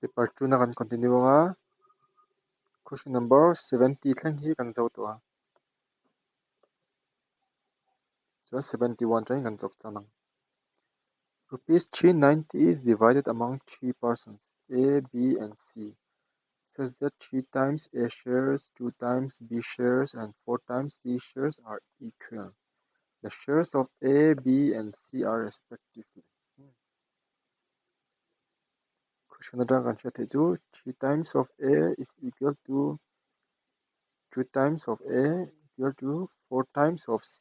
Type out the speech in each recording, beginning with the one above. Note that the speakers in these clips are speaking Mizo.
Paper 2 na kan continue anga question number 70 thleng hi kan zo tawh a. Chuan 71 thleng kan chawk tan ang. Rupees 390 is divided among three persons A, B and C such that 3 times A shares, 2 times B shares and 4 times C shares are equal. The shares of A, B and C are respectively. Question atang kan hriat theih chu 3 times of A is equal to 2 times of A equal to 4 times of C.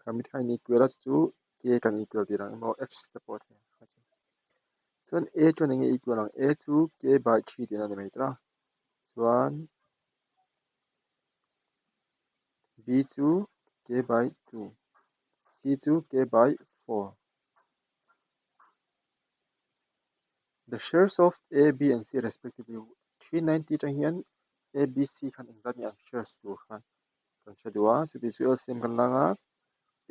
Khami kha in equal a chu K kan equal tir ang emaw X te pawh a thei ang kha chu. Chuan A chuan enge equal ang? A chu K by 3 tihna a ni mai tawh a. Chuan B chu K by 2, C chu K by 4. The shares of A, B and C respectively 390 atang hian A, B, C khan engzat nge an shares tur kha kan hre duh a, chuti chu LCM kan lang a,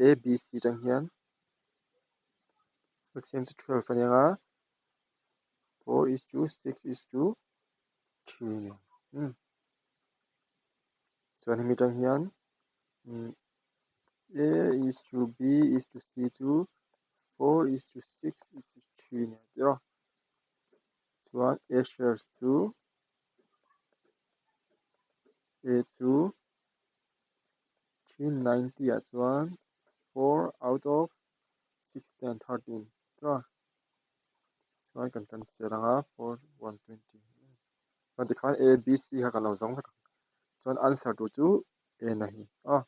A, B, C atang hian LCM chu 12 a ni ang a, 4 is to 6 is to 3 a ni ang. Hmm. Chuan hemi atang hian A is to B is to C chu 4 is to 6 is to 3 nia tih a. Chuan A shares chu A chu 390 ah chuan 4 out of 6 10 13 tih a. Chuan kan cancel ang a 4 120. Chuan tikhan A B C kha kan lo zawng vek ang. Chuan answer tur chu A na hi a.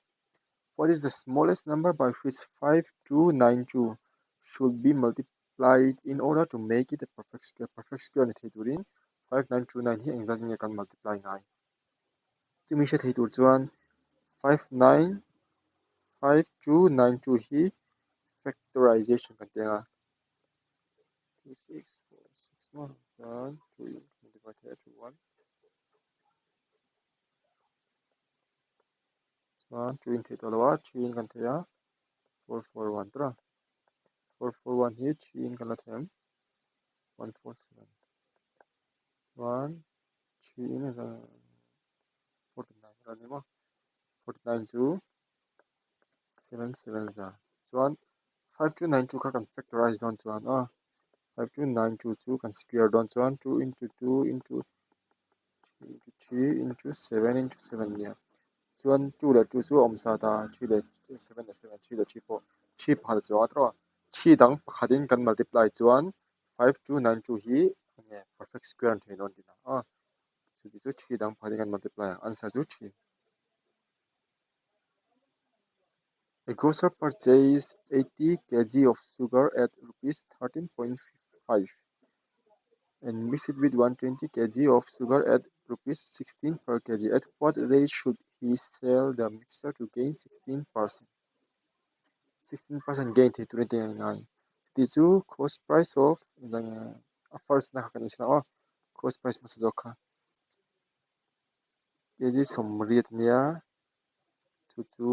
What is the smallest number by which 5292 should be multiplied in order to make it a perfect square? Perfect square ni thei turin 5929 hi engzat nge kan multiply ngai? Chumi hre thei tur chuan 595292 hi factorization kan ti ang a. 2 6 4 6 1 chuan 2 in multiply thei a 2 1. Chuan 2 in theih tawh lo a, 3 in kan thei a, 4 4 1 tawh a. 4 4 1 hi 3 in kan la thei ang, 1 4 7. Chuan 3 in 49 a ni maw? 49 chu 7 7 za. Chuan 5 2 9 2 kha kan factorize dawn chuan a, 5 2 9 2 chu kan square dawn chuan 2 into 2 into 3 into 3 into 7 into 7 nia. Chuan 2 leh 2 chu a awm sa ta, 3 leh 7 leh 7, 3 leh 3 pawh 3 pakhat a chuang a tawh a. 3 dang pakhatin kan multiply chuan 5 2 9 2 hi enge perfect square an thei dawn tihna a. Chuti chu 3 dang pakhatin kan multiply ang, answer chu 3. A grocer purchased 80 kg of sugar at rupees 13.5 and mixed it with 120 kg of sugar at rupees 16 per kg. At what rate should he sell the mixture to gain 16%? 16% gain thei turin te ngai. Chuti chu cost price of a first na kha kan inchhir ang aw. Cost price hmasa zawk kha. Kg sawmriat ania chu chu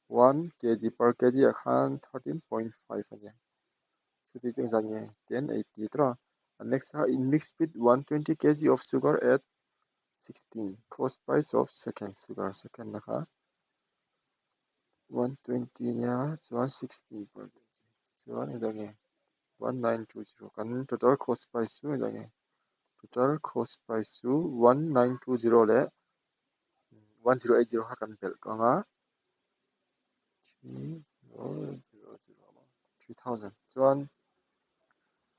1 kg per kg ah khan 13.5 ania. Chuti chu engzat nge 1080 tawh a. A next kha in mix with 120 kg of sugar at 16 cost price of second sugar second na kha 120 ania chuan 16 per kg chuan engzat nge 1920 kan total cost price chu engzat nge total cost price chu 1920 leh 1080 kha kan belh ang a 3000 3000 chuan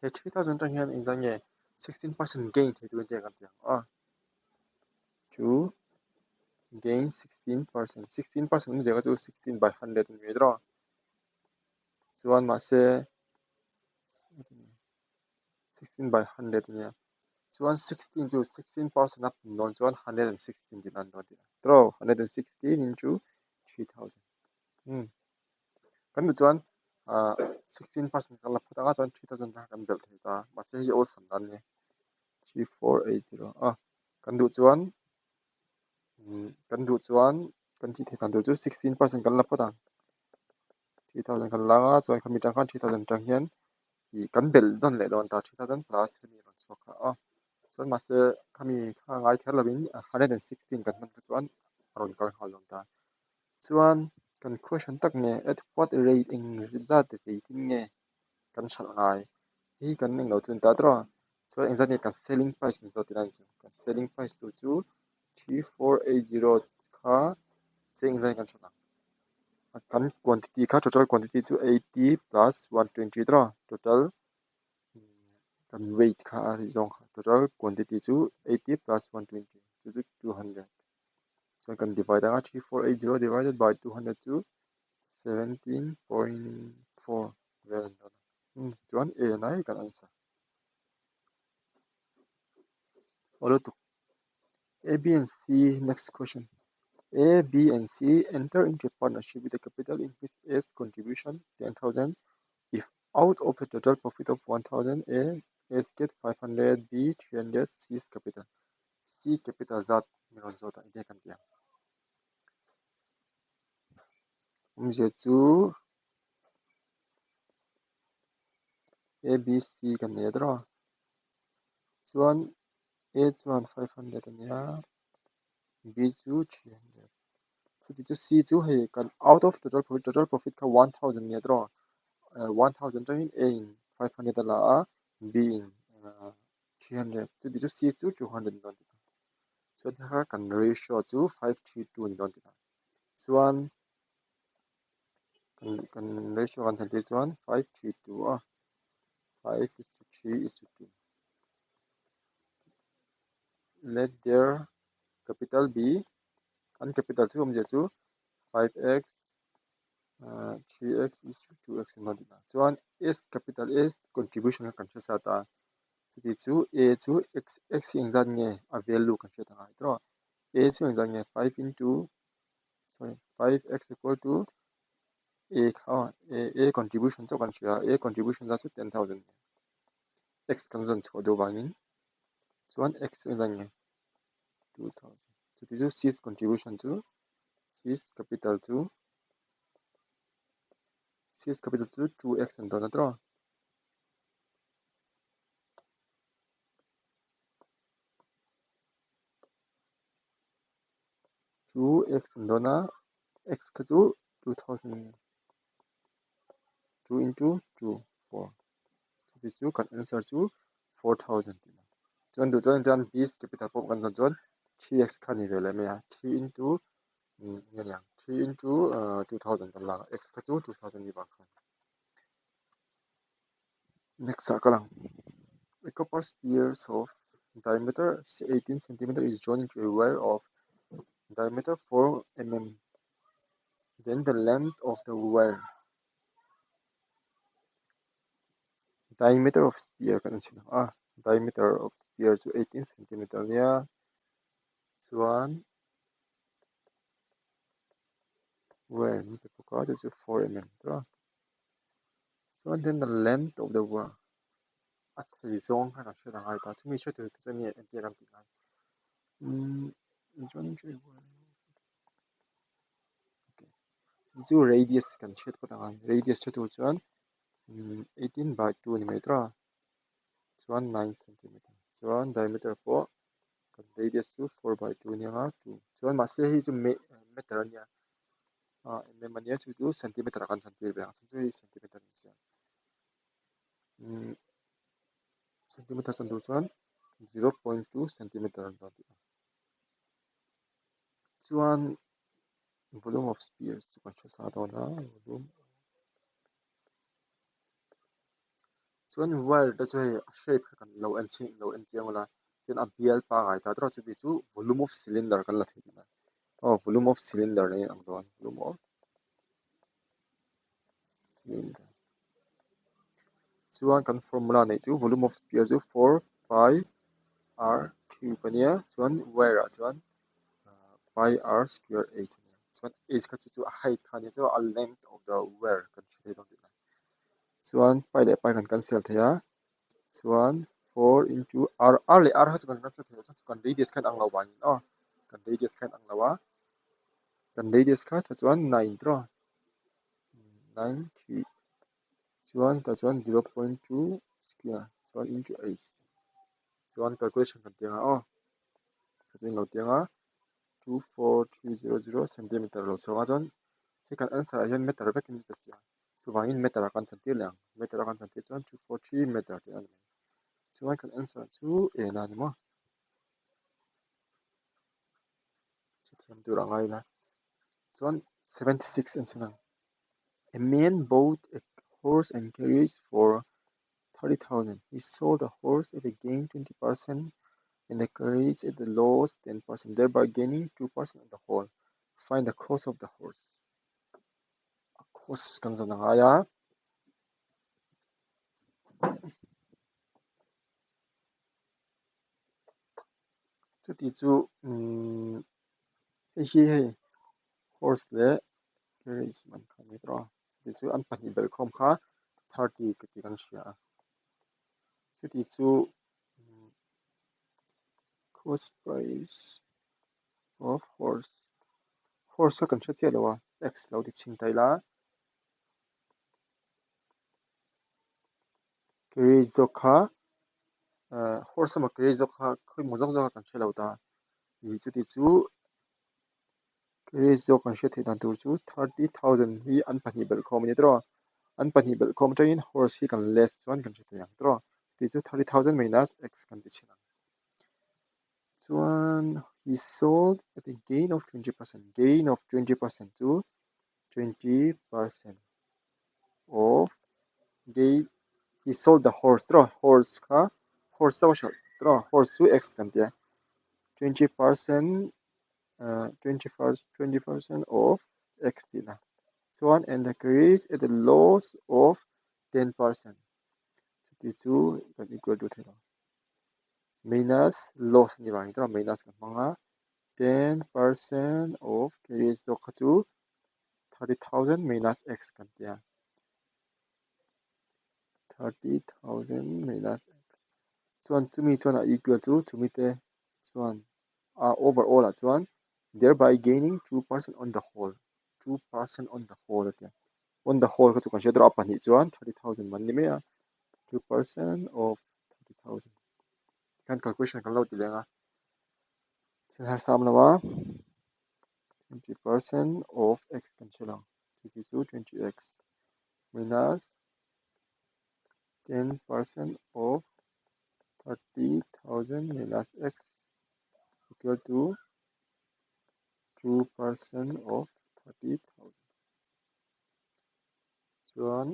he 3000 atang hian engzat nge 16% gain thei turin te kan ti ang a to gain 16% 16% awmzia kha chu 16 by 100 a ni mai tawh a chuan mahse 16 by 100 a nia chuan 16 chu 16% a pun dawn chuan 116 tih nan dawn tih tawh 116 into 3000 hmm kan duh chuan ah 16% kan la phawt ang a chuan 3000 kha kan belh thei ta mahse hei hi awlsam dan a ni 3480 a kan duh chuan kan duh chuan kan tih theih dan tur chu 16% kan la phawt ang 3000 kan la ang a chuan khami tang khan 3000 tang hian. Ih kan belh dawn leh dawn ta 3000 plus hemi rawn chhuak kha a. Chuan mahse khami kha ngai kher lovin 116 kan hman kha chuan a rawn kal nghal dawn ta. Chuan kan question tak nge at what rate eng zat rate in nge kan hralh ngai hi kan englo chu ni ta tawh a. Chuan engzat nge kan selling price min zawt tih chu kan selling price tur chu 3480 kha cheng engzat nge kan hralh ang. Kan quantity kha total quantity chu 80 plus 120 tawh a total kan weight kha a ri zawng kha total quantity chu 80 plus 120 chu chu 200. Chuan kan divide anga 3480 divided by 200 chu 17.4 vel an dawn a. Chuan A nai kan answer. Aw lutuk. A, B and C next question. A, B and C enter into a partnership with a capital in which A's contribution 10,000. If out of a total profit of 1,000, A, S get 500, B 300, C's capital. C capital zat min rawn zawt a enge kan tih ang. Awmzia chu A, B, C kan nei a tawh a. Chuan A chuan 500 a nia, B chu 300. Chuti chu C chu hei kan out of total profit, total profit kha 1000 nia tawh a. 1000 atangin A in 500 a la a, B in 300. Chuti chu C chu 200 ni dawn tih ta. Chuan kha kan ratio chu 532 ni dawn tih ta. Chuan kan ratio kan chan tir chuan 532 a. 5 is to 3 is to 2. Let their capital be an capital chu awmzia chu 5x 3x is to 2x ni dawn tih ta. Chuan S capital S contribution kha kan hre sa ta. Chuti chu A chu x x hi engzat nge a value kan hriat angai tawh a. A chu engzat nge 5 into sorry 5x equal to A kha A A contribution chu kan hria a contribution zat chu 10,000 x kan zawn chhuah deuh vangin chuan x chu engzat nge 2,000. Chuti chu C's contribution chu C's capital chu C's capital chu 2x an dawn a tawh a. 2x an dawn a x kha chu 2000 nge 2 into 2 4. Chuti chu kan answer chu 4000 tih a. Chuan duh chuan chuan B's capital pawh kan zawn chuan 3x kha ni ve leh mai a. 3 into nge niang 3 into 2000 kan lak a x kha chu 2000 ni vang khan. Next ah ka lang. A copper sphere of diameter 18 cm is joined to a wire of diameter 4 mm. Then the length of the wire. Diameter of sphere kan chin a. Diameter of sphere chu 18 cm nia. Chuan wire ni te bawk a chu chu 4 mm ta. Chuan then the length of the wire. A sei zawng kha kan hriat angai ta. Chumi hriat tur chu nge entir kan tih ngai. Chuan okay. Chu radius kan hriat phawt angai. Radius hriat tur chuan 18 by 2 ni mai tawh a. Chuan 9 cm. Chuan diameter pawh kan radius chu 4 by 2 ni anga 2. Chuan mahse hei chu meter ania. Mm ania chu chu centimeter ah kan chan tir ve ang. Chu hei centimeter ni sia. Centimeter chan tur chuan 0.2 centimeter an dawn tih a. Chuan volume of spheres chu kan hre sa dawn a volume chuan wire te chu hei a shape kha kan lo en chhin lo en chiang ula tin a bial pangai ta tawh a chuti chu volume of cylinder kan la thei tih a. Aw volume of cylinder nei ang dawn volume of cylinder. Chuan kan formula neih chu volume of sphere chu 4 pi r cube ania chuan wire ah chuan pi r square h ania. Chuan h kha chu chu a height kha ania chu a length of the wire kan hre thei dawn tih a. Chuan pi leh pi kan cancel thei a. Chuan 4 into r r leh r kha chu kan cancel thei lo chuan kan radius khan ang lo vangin aw kan radius khan ang lo a. Kan radius kha tah chuan 9 tawh a. 9 3 Chuan tah chuan 0.2 square chuan into h. Chuan calculation kan ti anga aw. Chuan lo ti anga 24300 centimeter lo chhuak a chuan hei kan answer ah hian meter vekin ka siam. Chuvangin meter ah kan chan tir leh ang. Meter a kan chan tir chuan 243 meter tih a ni mai. Chuan kan answer chu A na ni maw. Chuthiam tur a ngai la. Chuan 76 an chhan ang. A man bought a horse and carriage for 30,000. He sold the horse at a gain 20% and the carriage at the loss 10%, thereby gaining 2% on the whole. Find the cost of the horse. A cost kan zawn a ngai a. Chuti chu hei hi hei horse leh carriage man kha ni tawh a. Chuti chu an pahnih belh khawm kha 30 ka ti kan hria a. Chuti chu cost price of horse. Horse kha kan hre chiah lo a, x lo ti chhing ta ila. Carriage zawk kha horse emaw carriage zawk kha khawimaw zawk zawk a kan hre lo ta. Chuti chu carriage zawk kan hriat theih dan tur chu 30,000 hi an pahnih belh khawm a ni tawh a. An pahnih belh khawm atangin horse hi kan less chuan kan hre thei ang tawh a. Chuti chu 30,000 minus x kan ti chhin ang. Chuan he sold at a gain of 20%. Gain of 20% chu 20% of gain. He sold the horse tawh a. Horse kha horse chauh a hralh tawh a. Horse chu x kan ti a. 20% 20% of x tih la. Chuan and the carriage at a loss of 10%. Chuti chu kan equal to thei lo. Minus loss a ni vang tawh a, minus kan hmang a. 10% of carriage zawk kha chu 30,000 minus x kan ti a. 30,000 minus x. Chuan chumi chuan a equal chu chumi te chuan a overall ah chuan thereby gaining 2% on the whole. 2% on the whole a ti a. On the whole kha chu kan hriat erawh a pahnih chuan 30,000 man ni mai a. 2% of 30,000. Tikhan calculation kan lo ti leng a. Thil harsa awm lo a. 20% of x kan hre lo. Chuti chu 20x minus 10% of 30,000 minus x equal to 2% of 30,000. Chuan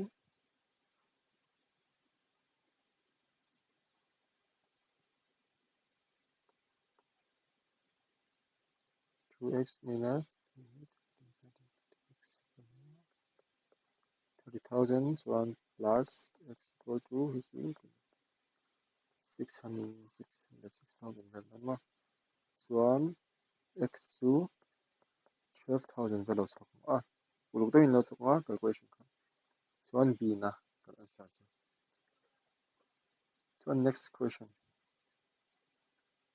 2x minus 30,000 chuan plus x equal to hi chu 600 6,000 vel dawn a. Chuan x chu 12,000 vel lo chhuak ang a. Uluk deuhin lo chhuak ang a calculation kha. Chuan b na kan answer chu. Chuan next question.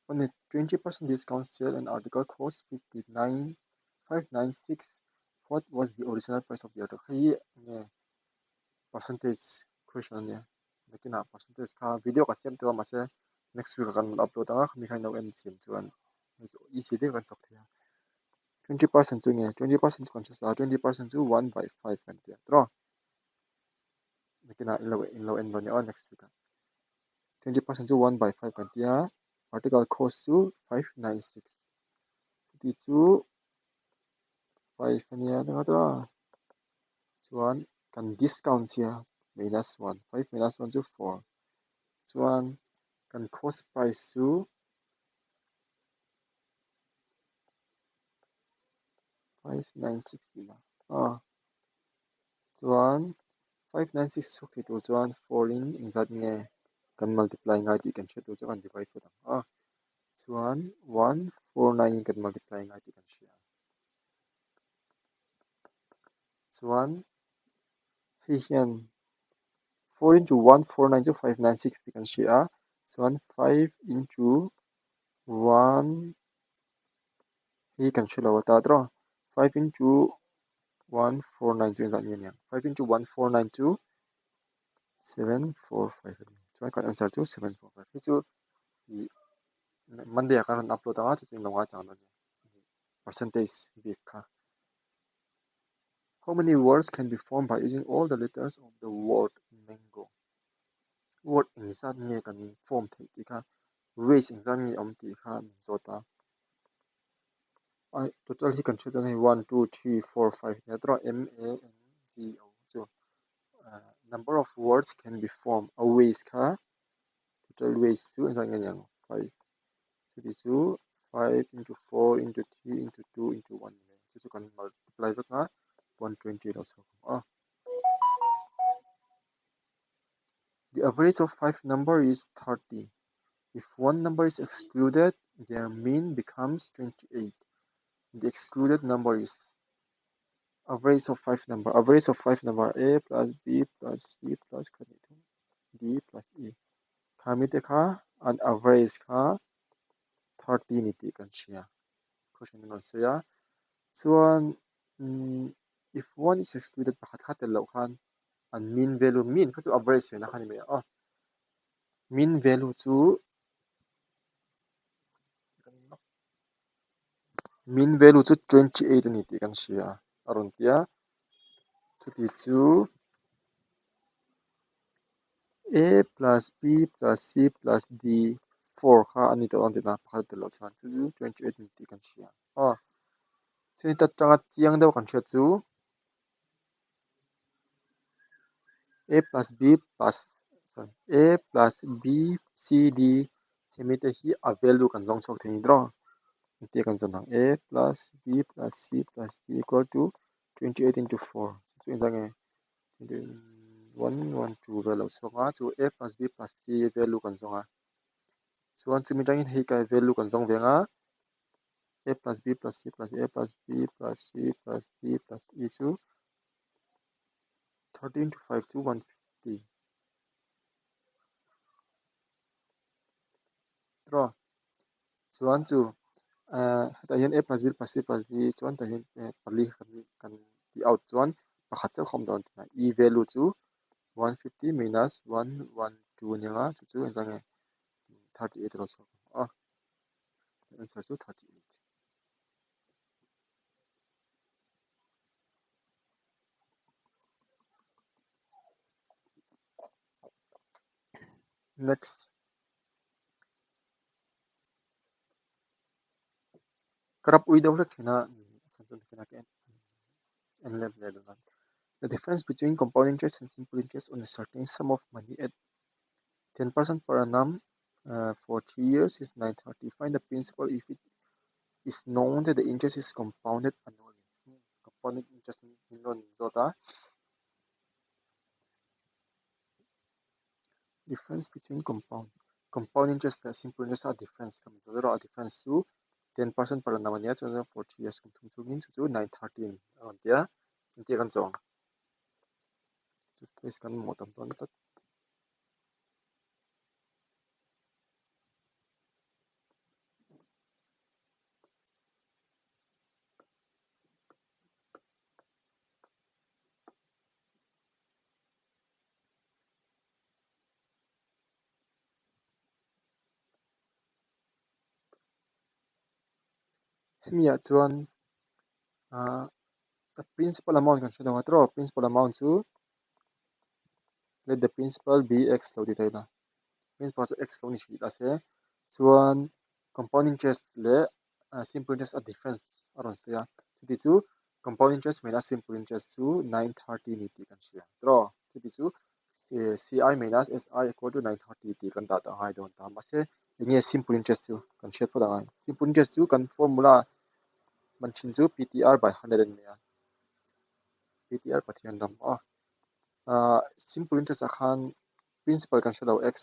On a 20% discount sale an article cost 59,596. What was the original price of the article? Hei hi nge percentage question a nia. Nakinah percentage kha video ka siam tawh a mahse next week ah kan rawn upload ang a khami khan ilo en chhin chuan easy deuh kan chhuak thei a. 20% chu nge 20% chu kan hre sa a 20% chu 1 by 5 kan ti a tawh. Nakinah inlo en dawn nia aw next week ah. 20% chu 1 by 5 kan ti a. Article cost chu 596. Chuti chu 5 a nia ringawt a. Chuan kan discount sia minus 1. 5 minus 1 chu 4. Chuan kan cost price chu 596 tih la. Chuan 596 chhuak thei tur chuan 4 in engzat nge kan multiply ngai tih kan hriat tur chu kan divide phawt ang a. Chuan 149 in kan multiply ngai tih kan hria. Chuan hei hian 4 into 149 chu 596 tih kan hria a. Chuan 5 into 1 hi kan hre lo a ta tawh. 5 into 149 chu engzat nge ni ang? 5 into 149 chu 745 a ni. Chuan kan answer chu 745. Hei chu ih Monday ah kan rawn upload ang a, chu chu in lo ngaichang dawn nia. Percentage bik kha. How many words can be formed by using all the letters of the word mango? Word engzat nge kan form theih tih kha, ways engzat nge awm tih kha min zawt a. Total hi kan hria chuan hei 1, 2, 3, 4, 5 nia tawh M, A, N, G, O chu number of words can be formed a ways kha total ways chu engzat nge niang 5 chuti chu 5 into 4 into 3 into 2 into 1 ni mai chu chu kan multiply vek a 120 lo chhuak ang a. The average of five number is 30. If one number is excluded, their mean becomes 28. The excluded number is average of five number. Average of five number A plus B plus C plus D plus E. Khami te kha an average kha 30 ni tih kan hria. Question an rawn sawi a. Chuan if one is excluded pakhat kha tel loh khan an mean value mean kha chu average ve na kha ni mai a. Mean value chu mean value chu 28 a ni tih kan hria a rawn ti a. Chuti chu A plus B plus C plus D 4 kha a ni tawh ang tihna pakhat tel loh chuan chu chu 28 a ni tih kan hria a. Chumi ta tanga chiang deuh kan hriat chu A plus B plus sorry A plus B C D hemi te hi a value kan zawng chhuak thei a ni tawh engtia kan zawn ang A plus B plus C plus D equal to 28 into 4 chu engzah nge 1 1 2 vel lo chhuak a chu A plus B plus C value kan zawng a chuan chumi tangin hei kai value kan zawng ve ang a A plus B plus C plus A plus B plus C plus D plus E chu 13 to 5 chu 150 tawh chuan chu hetah hian A plus B plus C plus D chuan tah hian pali kan tih out chuan pakhat chiah a awm dawn tihna E value chu 150 minus 112 a ni ang a chu chu engzah nge 38 a lo chhuak ang a answer chu 38. Next. Ka rap ui deuh hlek thin a, en lem leh dawn a. The difference between compound interest and simple interest on a certain sum of money at 10% per annum for 3 years is 930. Find the principal if it is known that the interest is compounded annually. Compounded interest min rawn zawt a. Difference between compound compound interest leh simple interest a difference kan zawt erawh a difference chu 10% per annum a nia chuan for 3 years kum thum chungin chu chu 930 a ni a rawn ti a. Engtia kan zawng? Chu space kan mamawh tam dawn tlat. Hemi ah chuan ah principal amount kan hre lo a tawh principal amount chu let the principal be x lo ti ta ila principal chu x lo ni hrih ta se chuan compound interest leh simple interest a difference a rawn sawi a chuti chu compound interest minus simple interest chu 930 ni tih kan hria tawh chuti chu CI minus SI equal to 930 tih kan dah ta ngai dawn ta mahse enge simple interest chu kan hriat phawt angai simple interest chu kan formula man thin chu PTR by 100 a ni mai a PTR Pathian ram a simple interest ah khan principal kan hre lo x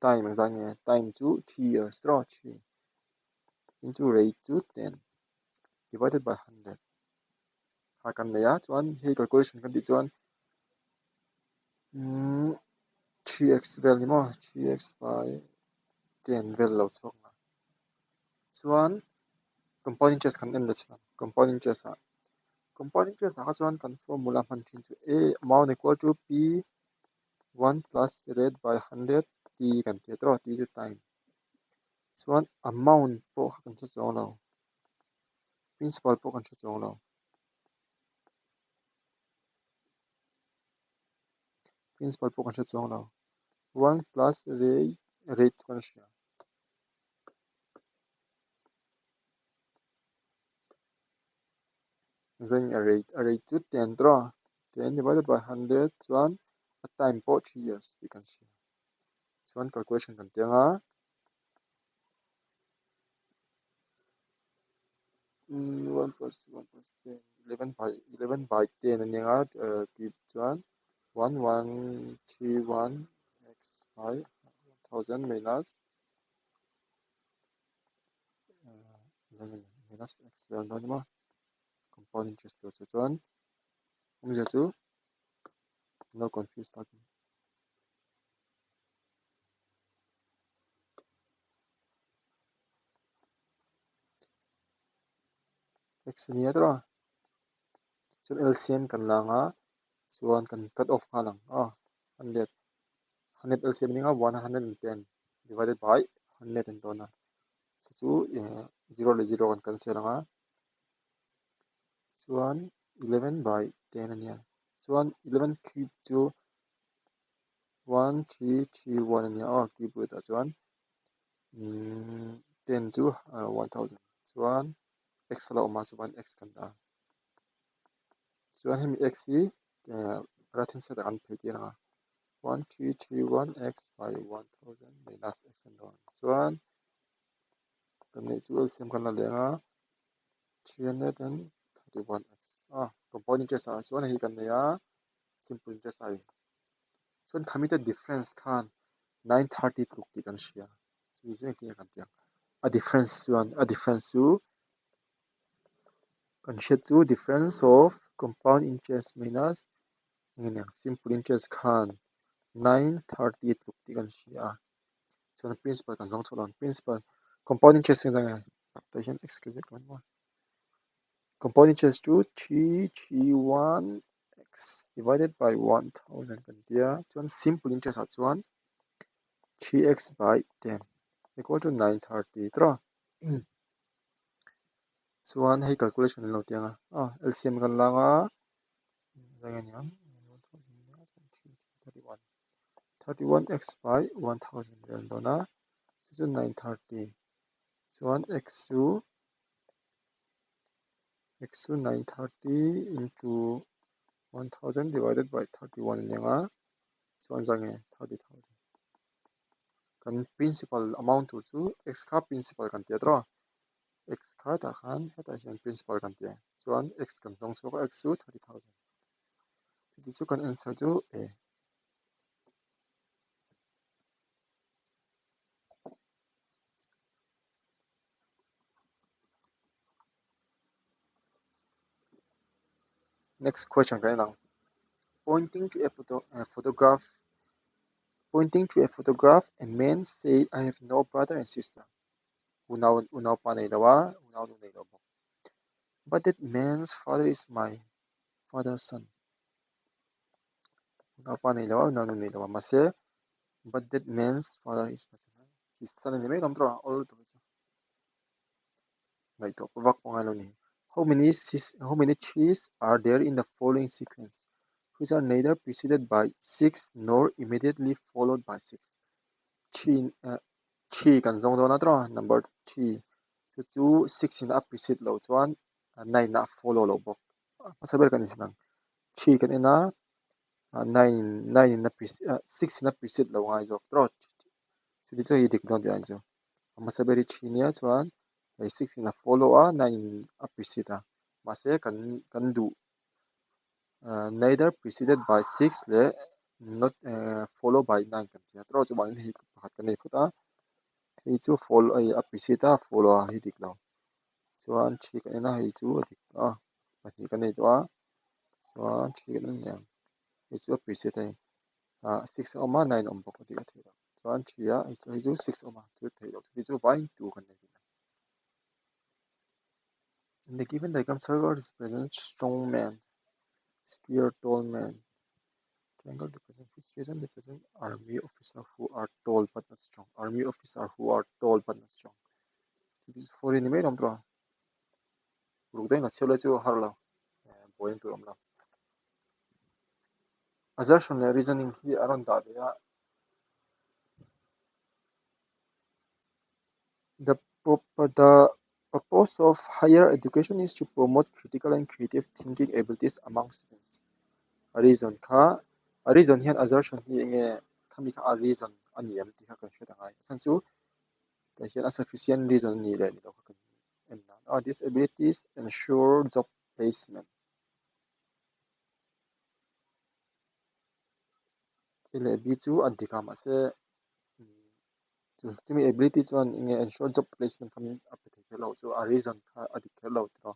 time engzah nge time chu 3 years tawh 3 into rate chu 10 divided by 100 kha kan nei a chuan hei calculation kan tih chuan 3x vel ni maw 3x by 10 vel lo chhuak ang chuan compound interest kan en leh chhan compound interest ah compound interest ah kha chuan kan formula hman thin chu a amount equal to p One plus rate by hundred t kan ti a tawh a, t chu time. Chuan amount pawh kha kan hre chuang lo, principal pawh kan hre chuang lo. Principal pawh kan hre chuang lo. One plus rate rate chu kan hria. Zeng a rate a rate chu ten tawh a, ten divided by hundred chuan a time pawh 3 years tih kan hria. Chuan calculation kan ti anga one plus one plus ten eleven by eleven by ten a ni anga tih chuan one one three one x by one thousand minus minus x vel dawn a ni maw compound interest tur chu chuan awmzia chu no confuse tak x a ni a tawh a chuan LCM kan la ang a chuan kan cut off nghal ang a hundred hundred LCM a ni ang a one hundred and ten divided by hundred an dawn a chu chu zero leh zero kan cancel ang a chuan eleven by ten a nia chuan eleven cube chu one three three one a nia aw cube root ah chuan ten chu one thousand chuan x a lo awm a chuan x kan dah a chuan hemi x hi right hand side ah kan phei tir ang a one three three one x by one thousand minus x an dawn chuan kan neih chu LCM kan la leng a three hundred and thirty one x a compound interest ah chuan hei kan nei a simple interest a ni chuan khami te difference khan nine thirty tluk tih kan hria chu chu engtin nge kan tih ang a difference chuan a difference chu kan hriat chu difference of compound interest minus eng nge simple interest khan nine thirty tluk tih kan hria a chuan principal kan zawng chhuah dawn principal compound interest hi eng nge tah hian excuse me compound interest chu three three one x divided by one thousand kan tia chuan simple interest ah chuan three x by ten equal to nine thirty tawh a chuan hei calculation an lo ti ang a LCM kan la ang a thirty one x by one thousand vel an dawn a chu chu nine thirty chuan x chu x chu nine thirty into one thousand divided by thirty one a ni ang a chuan zah nge thirty thousand kan principal amount tur chu x kha principal kan ti a tawh a x kha tah khan hetah hian principal kan ti a chuan x kan zawng chhuak a x chu thirty thousand chuti chu kan answer chu a. Next question kan en ang pointing to a photo a photograph pointing to a photograph a man said I have no brother and sister unau unau pa nei lo a unau nu nei lo bawk but that man's father is my father's son unau pa nei lo a unau nu nei lo a mahse but that man's father is my son his son a ni mai lawm tawh a awl lutuk hi chu ngaihtuah pawh vak pawh a ngai lo a ni how many how many trees are there in the following sequence which are neither preceded by six nor immediately followed by six three three kan zawng dawn a tawh a number three chu chu six in a precede loh chuan nine a follow loh bawk hmasa ber kan insin ang three kan en a nine nine in a six in a precede loh ngai zawk tawh chuti chu hei dik dawn tih a ni chu hmasa ber hi three nia chuan hei six in a follow a nine in a precede a mahse kan kan duh neither preceded by six leh not follow by nine kan ti a tawh chuvangin hei pakhat kan nei phawt a hei chu follow hei a precede a follow a hei dik lo chuan three kan en a hei chu a dik tawh a pahnih kan nei tawh a chuan three kan en leh ang hei chu a precede a hei ah six a awm a nine a awm bawk a dik a theih loh chuan three a hei chu hei chu six a awm a chu theih loh chuti chu vaiin two kan nei thin a. In the given diagram, circle represents strong man, square tall man, Triangle represent which region represent army officer who are tall but not strong. Army officer who are tall but not strong. So this is for ni mai rom pro. Ruk dai na chela chu har lo. Boin tur om lo. Assertion le reasoning hi aron da ve a. The purpose of higher education is to promote critical and creative thinking abilities among students. A reason kha, a reason hian assertion hi enge khami kha a reason ani em ti kha kan hriat angai. Chan chu ta hian a sufficient reason ni le ni lo kha kan em nan. These abilities ensure job placement. A leh B chu a dik a mahse chumi ability chuan enge ensure job placement kha min a pe thei kher lo chu a reason kha a dik kher lo tiraw.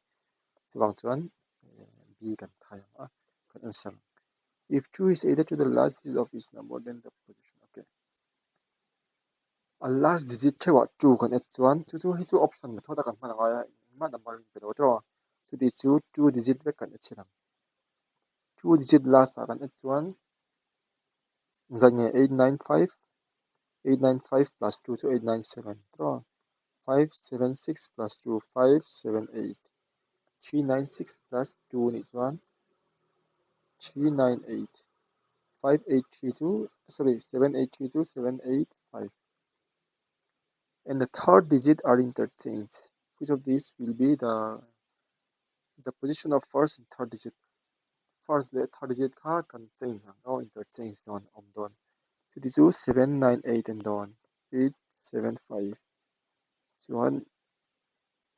Chuvang chuan B kan khai ang a kan answer. If 2 is added to the last digit of each number, then the position. Okay. A last digit theuah 2 kan add chuan chu chu hi chu option method a kan hman angai a engmah number in pe lo tiraw. Chuti chu 2 digit vek kan add chhin ang. 2 digit last ah kan add chuan zat nge 895 895 plus 2 chu 897 tiraw. 576 plus 2 578 396 plus 2 ni chuan 398 583 chu sorry 783 chu 785. And the third digit are interchanged. Which of these will be the position of first and third digit? First le third digit kha kan change ang no interchange don om don. Chuti chu 798 and don 875 chuan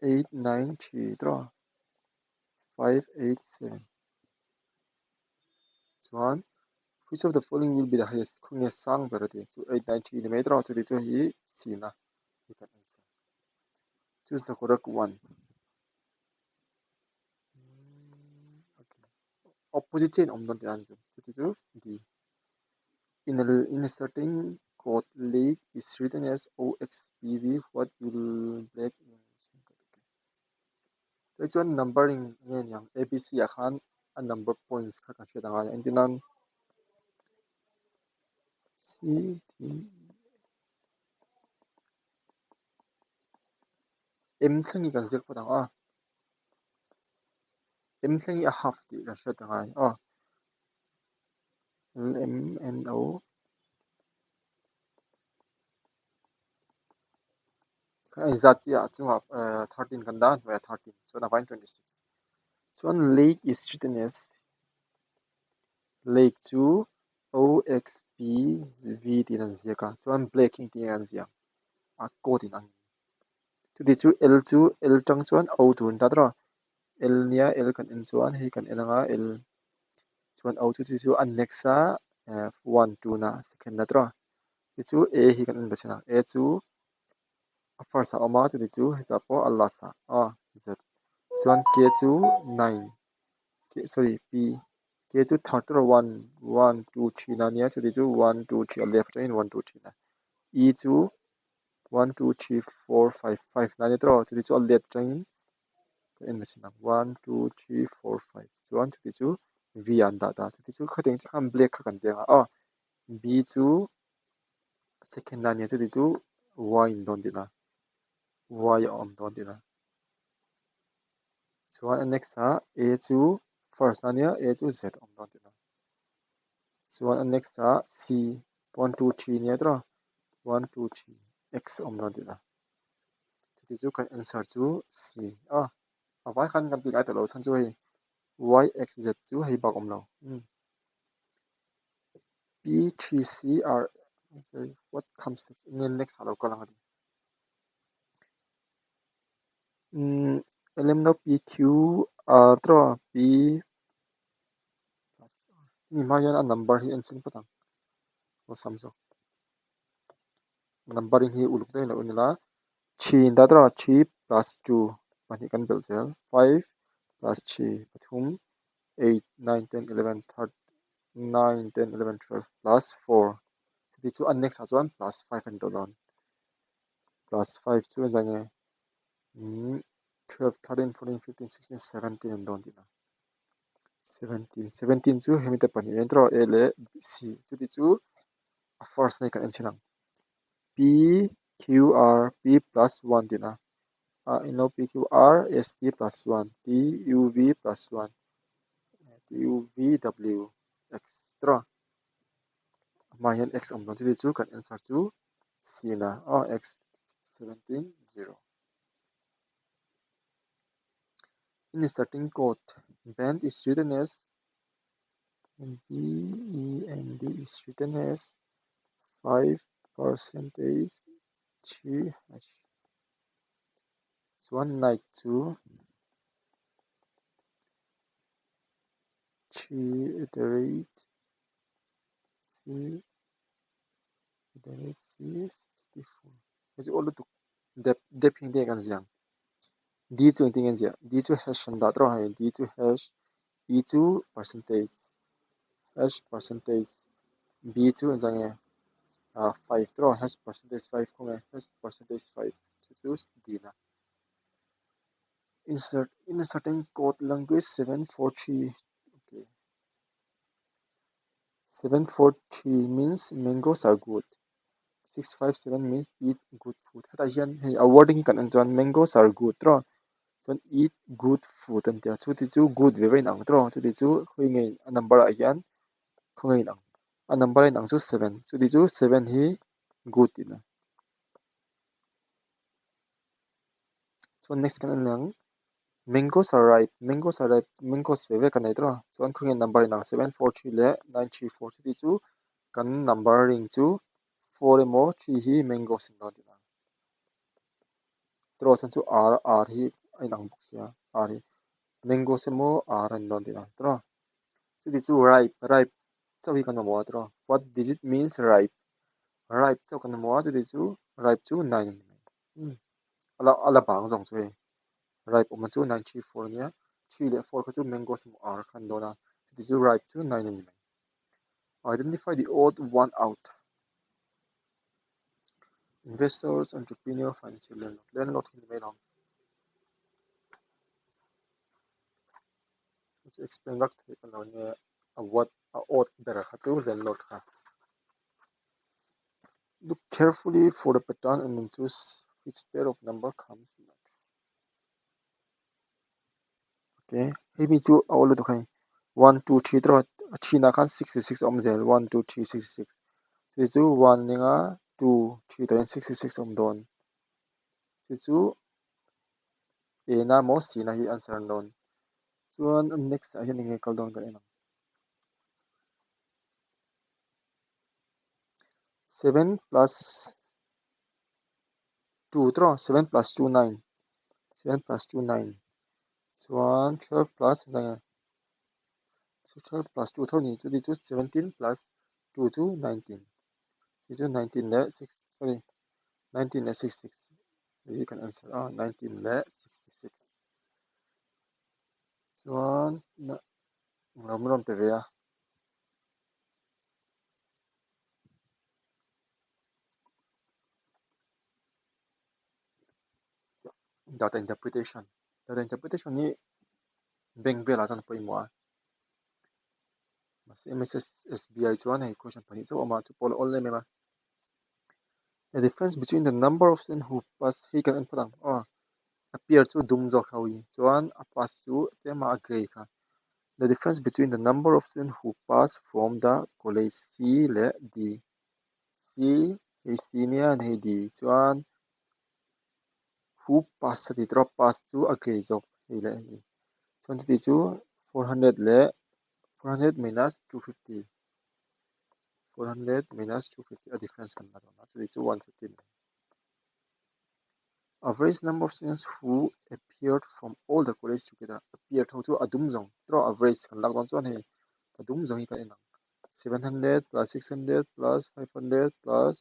893 draw 587 chuan which of the following will be the highest? Khunge sang ber ati chu 893 ni mai draw chuti chu hi C na you can answer. Choose the correct one. Okay. Opposite chain om don ti an chu chuti chu D. In a certain code, lake is written as OXPV. What will black in? Okay. Chuan numbering nge niang ABC ah khan a number points kha kan hriat angai engtin C D M thlengi kan ziak phawt ang a M thlengi a half tih kan hriat angai a L M N O kha zat chi ah chungah 13 kan dah hnuaiah 13 chuan a vain 26 chuan lake is written as lake chu O X P V tiin an ziak a chuan black hi engtin nge an ziak a code in angin chuti chu L chu L tang chuan O tur an dah tawh a L nia L kan en chuan hei kan en anga L chuan O chu chu chu a next a 1 2 na second na tawh a chu chu A hi kan en ve chhin ang A chu a first a awm a chuti chu hetah pawh a last ah a Z chuan K chu 9 K sorry P K chu third tur 1 1 2 3 na nia chuti chu 1 2 3 a left atangin 1 2 3 na E chu 1 2 3 4 5 5 na nia tawh chuti chu a left atangin kan en ve chhin ang 1 2 3 4 5 chuan chuti chu V an dah ta chuti chu khatiang chi khan black kha kan tiang a B chu second na nia chuti chu Y in dawn tihna Y a awm dawn tihna chuan a next ah A chu first na nia A chu Z awm dawn tihna chuan a next ah C 1 2 3 nia tawh 1 2 3 X awm dawn tihna chuti chu kan answer chu C a a vai khan kan ti ngai tawh lo chhan chu hei Y X Z chu hei bak awm lo P 3 C R what comes next nge next ah lo kal ang ati L M no P Q R tawh P plus R mi hma hian a number hi en chhin phawt ang awlsam zawk numbering hi uluk daih lo nila 3 in dah tawh 3 plus 2 pahnih kan belh zel 5 plus 3 pathum 8 9 10 11 13 9 10 11 12 plus 4 chuti chu a next ah chuan plus 5 an tawh dawn plus 5 chu zai nge 12 13 14 15 16 17 an dawn tihna. 17. 17 chu hemi te pahnih hian tiraw A leh C chuti chu a first na hi kan en chhin ang. P Q R P plus 1 tihna a inlo P Q R S T plus 1 T U V plus 1 T U V W X tiraw a hmaah hian X awm dawn chuti chu kan answer chu C na aw X 17 0. In starting code band is written as B E N D is written as 5 percentage 3 hash. Chuan night chu 3 at the rate C at the rate C 64. Hei chu aw lutuk dep dep hi engtin nge kan ziah ang? D chu engtin nge an ziah? D chu hash an dah tawh a hei D chu hash E chu percentage hash percentage B chu engzah nge ah 5 tawh hash percentage 5 khaw nge hash percentage 5 chu chu D na insert inserting code language 743 okay 743 means mangoes are good 657 means eat good food hetah hian hei a wording hi kan en chuan mangoes are good tawh chuan eat good food an tia chuti chu good ve ve a inang tawh chuti chu khawi nge a number ah hian khaw nge inang a number a inang chu 7 chuti chu 7 hi good tihna chuan next kan en leh ang mangoes are ripe mangoes are ripe mangoes ve ve kan nei tawh chuan khawi nge number a inang 7 4 3 leh 9 3 4 chuti chu kan number ring chu 4 emaw 3 hi mangoes an dawn tihna tiraw chuan chu r r hi a inang bawk sia r hi mangoes emaw r an dawn tihna tiraw chuti chu ripe ripe chauh hi kan mamawh a tiraw what digit means ripe ripe chauh kan mamawh a chuti chu ripe chu 9 a ni mai ala ala bang zawng chu hei ripe awmna chu 9 3 4 ania 3 leh 4 kha chu mangoes emaw r kha an dawn a chuti chu ripe chu 9 a ni mai. Identify the odd one out. Investors, entrepreneur, financial landlord. Landlord hi ni mai lo. Chu explain vak theih ka lo nia a what a odd ber kha chu landlord kha. Look carefully for the pattern and then choose which pair of number comes next. Okay, hei mi chu a awl lutuk hei. 1 2 3 tiraw a thinah khan 66 a awm zel 1 2 3 66 chu chu 1 ninga 2 3 tah hian 66 a awm dawn chu chu A na maw C na hi answer an dawn chuan next ah hian enge kal dawn kan en ang 7 plus 2 tiraw 7 plus 2 9 7 plus 2 9 chuan 12 plus 12 plus 2 tho ni chuti chu 17 plus 2 chu 19 chu chu 19 leh 6 sorry 19 leh 66 hei hi kan answer a 19 leh 66 chuan englo min rawn pe ve a. Data interpretation data interpretation hi bank velah chuan a pawimawh a mahse M_S_S_B_I chuan hei question pahnih chauh a awm a chu pawh a awl em em a the difference between the number of student who pass hei kan en phawt ang aw appear chu dum zawk ho hi chuan a pass chu tlema a grey kha the difference between the number of student who pass from the college C leh D C hei C nia hei D chuan who pass a tih tawh a pass chu a grey zawk hei leh hei chuan chuti chu 400 leh 400 minus 250 400 minus 250 a difference kan la dawn a chuti chu 150 ni. Average number of students who appeared from all the college together appeared ho chu a dum zawng tiraw average kan lak dawn chuan hei a dum zawng hi kan en ang 700 plus 600 plus 500 plus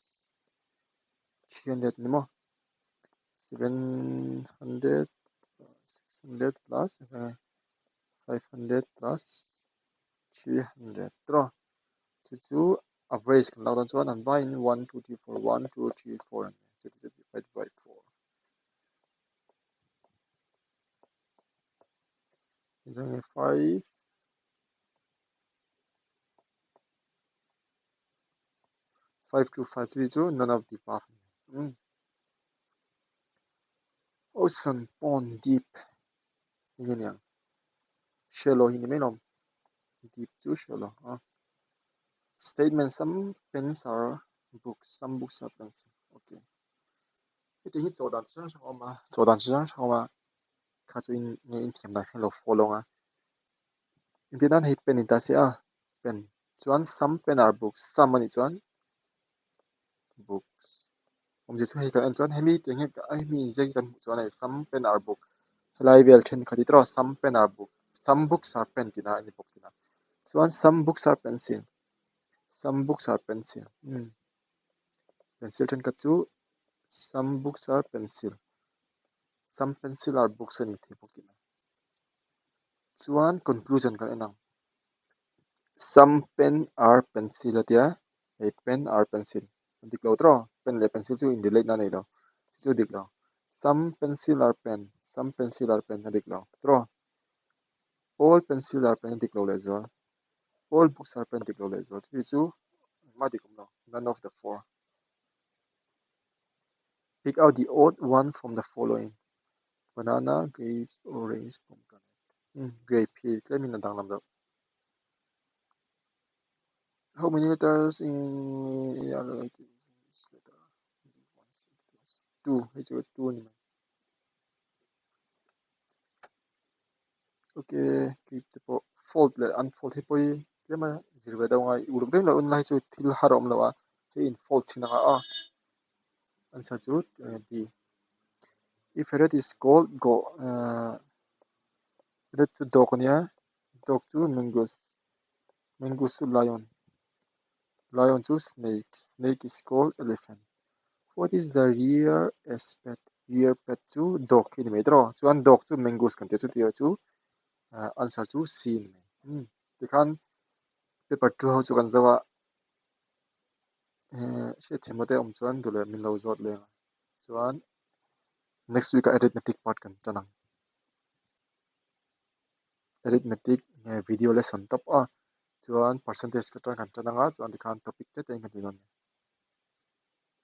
300 ni maw 700 600 plus 500 plus 300 tiraw chu chu average kan lak dawn chuan an vaiin 1 2 3 4 1 2 3 4 an ni chu chu divided by 4 5 5 2 5 chuti chu none of the above. Ocean, pond, deep enge niang? Shallow hi ni mai lawm. Deep chu shallow a. Statement some pens are books, some books are pencil. Okay. Heti hi chaw dan chi hrang hrang a awm a, chaw dan chi hrang hrang a awm a. Kha chu in nge in thiam dan khan lo follow ang a. Engtin nan hei pen in ta se a, pen chuan some pen are books, some anih chuan books. Awmzia chu hei kan en chuan hemi tiang hian hemi inziak hi kan hmuh chuan hei some pen are book helai vel thenkhat hi tawh some pen are book some books are pen tih na a ni bawk tih na chuan some books are pencil some books are pencil umm pencil thenkhat chu some books are pencil some pencil are books a ni thei bawk tih na chuan conclusion kan en ang some pen are pencil a tia hei pen are pencil a dik lo tawh pen leh pencil chu in relate na a nei lo chu a dik lo some pencil are pen some pencil are pen a dik lo tawh all pencil are pen a dik lo leh zual all books are pen a dik lo leh zual chuti chu engmah a dik awm lo none of the four pick out the odd one from the following banana grapes orange pomegranate grape hi tlemin a danglam deuh. How many letters in two hei chu two a ni mai. Okay keep te pawh fold leh unfold hi pawh hi tlem a zir ve deuh angai uluk deuh loh en lai chu thil har a awm lo a hei in fold chhin anga a answer chu D. If a rat is called go rat chu dog a nia dog chu mongoose mongoose chu lion lion chu snake snake is called elephant what is the rear aspect rear pet chu dog khi a ni mai tawh chuan dog chu mongoose kan tih chu tih chu answer chu C a ni mai umm tikhan paper two ho chu kan zo a hriatthiam te awm chuan duh leh min lo zawt leng a chuan next week ah arithmetic part kan tan ang arithmetic nge video lesson tawp a chuan percentage te tan kan tan anga chuan tikhan topic te te in kan ti dawn a ni.